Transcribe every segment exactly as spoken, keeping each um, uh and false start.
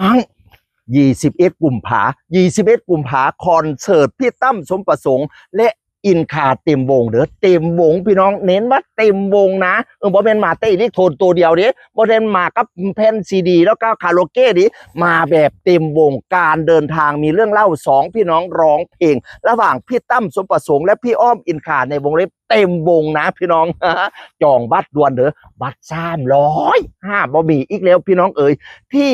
ทั้ง ยี่สิบเอ็ด กุมภา ยี่สิบเอ็ด กุมภา คอนเสิร์ตพี่ตั้ม สมประสงค์ และอินคาเต็มวงเด้อ เต็มวงพี่น้อง เน้นว่าเต็มวงนะ เออ บ่แม่นมาแต่อิเล็กโทรนตัวเดียวเด้ บ่แม่นมากับแผ่นซีดี แล้วก็คาราโอเกะดิ มาแบบเต็มวง การเดินทางมีเรื่องเล่า สองพี่น้องร้องเพลง ระหว่างพี่ตั้ม สมประสงค์ และพี่อ้อม อินคา ในวงเล็บเต็มวงนะพี่น้อง จองบัตรด่วนเด้อ บัตรสามร้อยห้า บ่มีอีกแล้วพี่น้องเอ๋ย ที่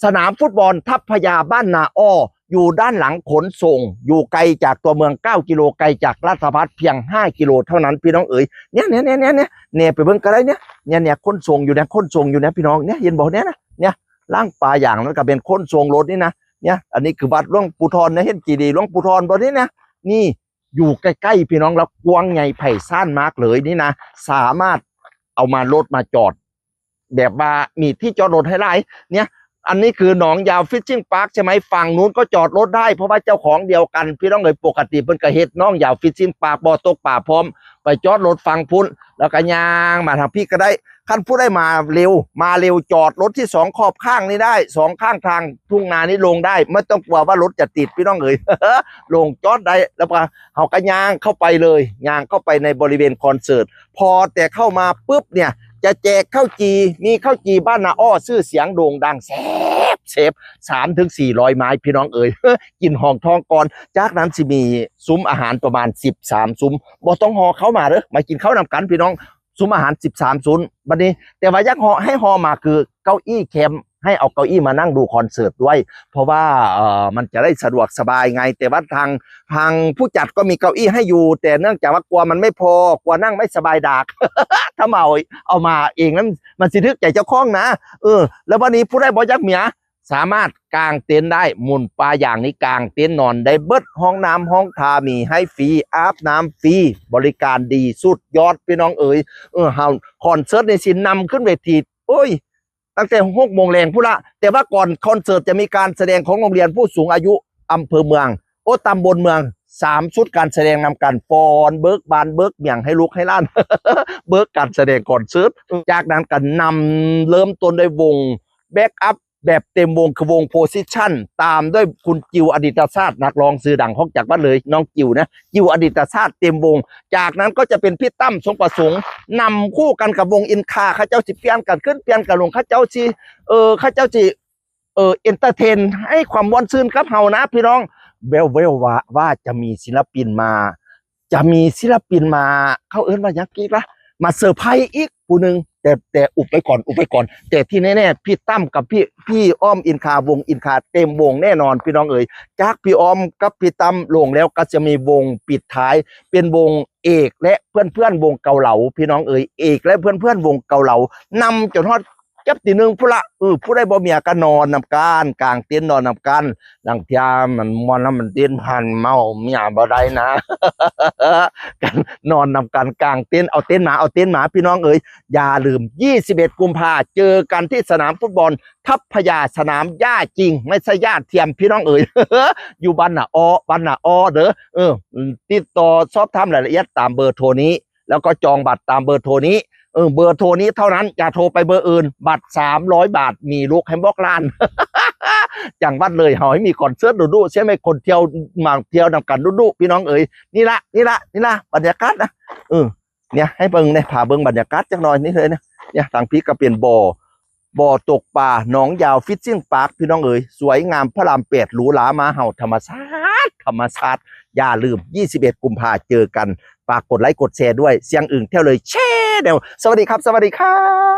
สนามฟุตบอลทัพพญาบ้านนาอ้อ อยู่ด้านหลังขนส่ง อยู่ไกลจากตัวเมือง เก้า กิโล ไกลจากราชภัฏเพียง ห้า กิโลเท่านั้นพี่น้องเอ๋ย เนี่ยเนี่ยเนี่ยเนี่ยเนี่ยเนี่ยไปเบิ่งก็ได้เนี่ย เนี่ยเนี่ยขนส่งอยู่เนี่ย ขนส่งอยู่เนี่ยพี่น้อง เนี่ยเห็นบ่เนี่ยนะ เนี่ยล่างปลาอย่างนั้นก็เป็นขนส่งรถนี่นะ เนี่ย อันนี้คือวัดหลวงปู่ทอนนะ เห็นเจดีย์หลวงปู่ทอนบ่นี่นะ นี่อยู่ใกล้ๆพี่น้อง แล้วกว้างใหญ่ไพศาลมากเลยนี่นะ สามารถเอามารถมาจอด แบบว่ามีที่จอดรถให้หลาย เนี่ย อันนี้คือหนองยาว Fishing Park ใช่ไหม ฝั่งนู้นก็จอดรถได้ เพราะว่าเจ้าของเดียวกันพี่น้องเอ๋ย ปกติเพิ่นก็เฮ็ดหนองยาว Fishing Park บ่อตกปลาพร้อม ไปจอดรถฝั่งพุ้น แล้วก็ย่างมาทางพี่ก็ได้ คันผู้ใดมาเร็ว มาเร็วจอดรถที่สองขอบข้างนี่ได้ สองข้างทางทุ่งนานี่ลงได้ ไม่ต้องกลัวว่ารถจะติดพี่น้องเอ๋ย ลงจอดได้ แล้วก็เฮาก็ย่างเข้าไปเลย ย่างเข้าไปในบริเวณคอนเสิร์ต พอแต่เข้ามาปุ๊บเนี่ย จะแจกข้าวจี่ มีข้าวจี่บ้านนาอ้อ ชื่อเสียงโด่งดังแซ่บแซ่บ สามถึงสี่ร้อยไม้พี่น้องเอ๋ย กินหองท้องก่อน จากนั้นสิมีซุ้มอาหารประมาณ สิบสาม ซุ้ม บ่ต้องห่อเข้ามาเด้อ มากินข้าวนำกันพี่น้อง ซุ้มอาหาร สิบสาม ซุ้ม บัดนี้ แต่ว่าอยากห่อ ให้ห่อมาคือเก้าอี้แคม ให้เอาเก้าอี้มานั่งดูคอนเสิร์ตด้วย เพราะว่า เอ่อ มันจะได้สะดวกสบายไง แต่ว่าทาง ทางผู้จัดก็มีเก้าอี้ให้อยู่ แต่เนื่องจากว่ากลัวมันไม่พอ กลัวนั่งไม่สบายดาก ถ้ามาเอา เอามาเองนั้นมันสิถืกใจเจ้าของนะ เออ แล้ววันนี้ผู้ใดบ่อยากเมีย สามารถกางเต็นท์ได้ หมุนปลาอย่างนี้กางเต็นท์นอนได้เบิด ห้องน้ำห้องท่ามีให้ฟรี อาบน้ำฟรี บริการดีสุดยอดพี่น้องเอ๋ย เออ เฮา คอนเสิร์ตนี่สินำขึ้นเวที โอ้ย ตั้งแต่ หกโมงแลงพุ้นละ แต่ว่าก่อนคอนเสิร์ตจะมีการแสดงของโรงเรียนผู้สูงอายุอำเภอเมือง โอ้ ตำบลเมือง สามชุดการแสดงนำกัน ฟ้อนเบิกบานเบิกหยังให้ลูกให้หลาน เบิกการแสดงคอนเสิร์ต จากนั้นก็นำเริ่มต้นด้วยวงแบ็กอัพแบบเต็มวงคือวง Position ตามด้วยคุณจิว อดิตศาสตร์ นักร้องชื่อดังของจังหวัดเลย น้องจิวนะ จิว อดิตศาสตร์ เต็มวง จากนั้นก็จะเป็นพี่ตั้ม สมประสงค์ นำคู่กันกับวงอินคา เขาเจ้าสิเปลี่ยนกันขึ้นเปลี่ยนกันลง เขาเจ้าสิ เออ เขาเจ้าสิ เออ เอนเตอร์เทน ให้ความม่วนซื่นกับเฮานะพี่น้อง แว่วๆว่า ว่าจะมีศิลปินมา จะมีศิลปินมา เขาเอิ้นว่าหยังอีกละ มาเซอร์ไพรส์อีกผู้หนึ่ง แต่ แต่อุบไว้ก่อน อุบไว้ก่อน แต่ที่แน่ๆ พี่ตั้มกับพี่ พี่อ้อมอินคา วงอินคาเต็มวงแน่นอนพี่น้องเอ๋ย จากพี่อ้อมกับพี่ตั้มลงแล้วก็จะมีวงปิดท้าย เป็นวงเอกและเพื่อนๆ วงเกาเหลา พี่น้องเอ๋ย เอกและเพื่อนๆ วงเกาเหลา นำจนฮอด จับตีหนึ่งพุ้นละ เออ ผู้ใดบ่เมียก็นอนนำกัน กางเต็นท์นอนนำกัน ลางเทื่อมันม่วนแล้วมันเต้นพันเมาเมียบ่ได้นะ กันนอนนำกันกางเต็นท์ เอาเต็นท์มา เอาเต็นท์มา พี่น้องเอ๋ย อย่าลืม ยี่สิบเอ็ด กุมภา เจอกันที่สนามฟุตบอลทัพพญา สนามหญ้าจริง ไม่ใช่หญ้าเทียม พี่น้องเอ๋ย อยู่บ้านนาอ้อ บ้านนาอ้อเด้อ เออ ติดต่อสอบถามรายละเอียดตามเบอร์โทรนี้ แล้วก็จองบัตรตามเบอร์โทรนี้ เออ เบอร์โทรนี้เท่านั้น อย่าโทรไปเบอร์อื่น บัตร สามร้อยบาท มีลูกให้บอกหลาน จังหวัดเลยเฮาให้มีคอนเสิร์ตดุๆ ใช่ไหม คนเที่ยวมาเที่ยวนำกันดุๆ พี่น้องเอ๋ย นี่ละ นี่ละ นี่ละ บรรยากาศนะ เออ เนี่ย ให้เบิ่งเนี่ย พาเบิ่งบรรยากาศจักหน่อยนี่เลยนะ เนี่ย ทางพี้ก็เป็นบ่อ บ่อตกปลา หนองยาว Fishing Park พี่น้องเอ๋ย สวยงามพระรามแปด หรูหรามาเห่าธรรมชาติ ธรรมชาติ อย่าลืม ยี่สิบเอ็ด กุมภา เจอกัน ฝากกดไลค์กดแชร์ด้วย เสียงอึ่งเที่ยวเลย แชร์เดียว สวัสดีครับ สวัสดีครับ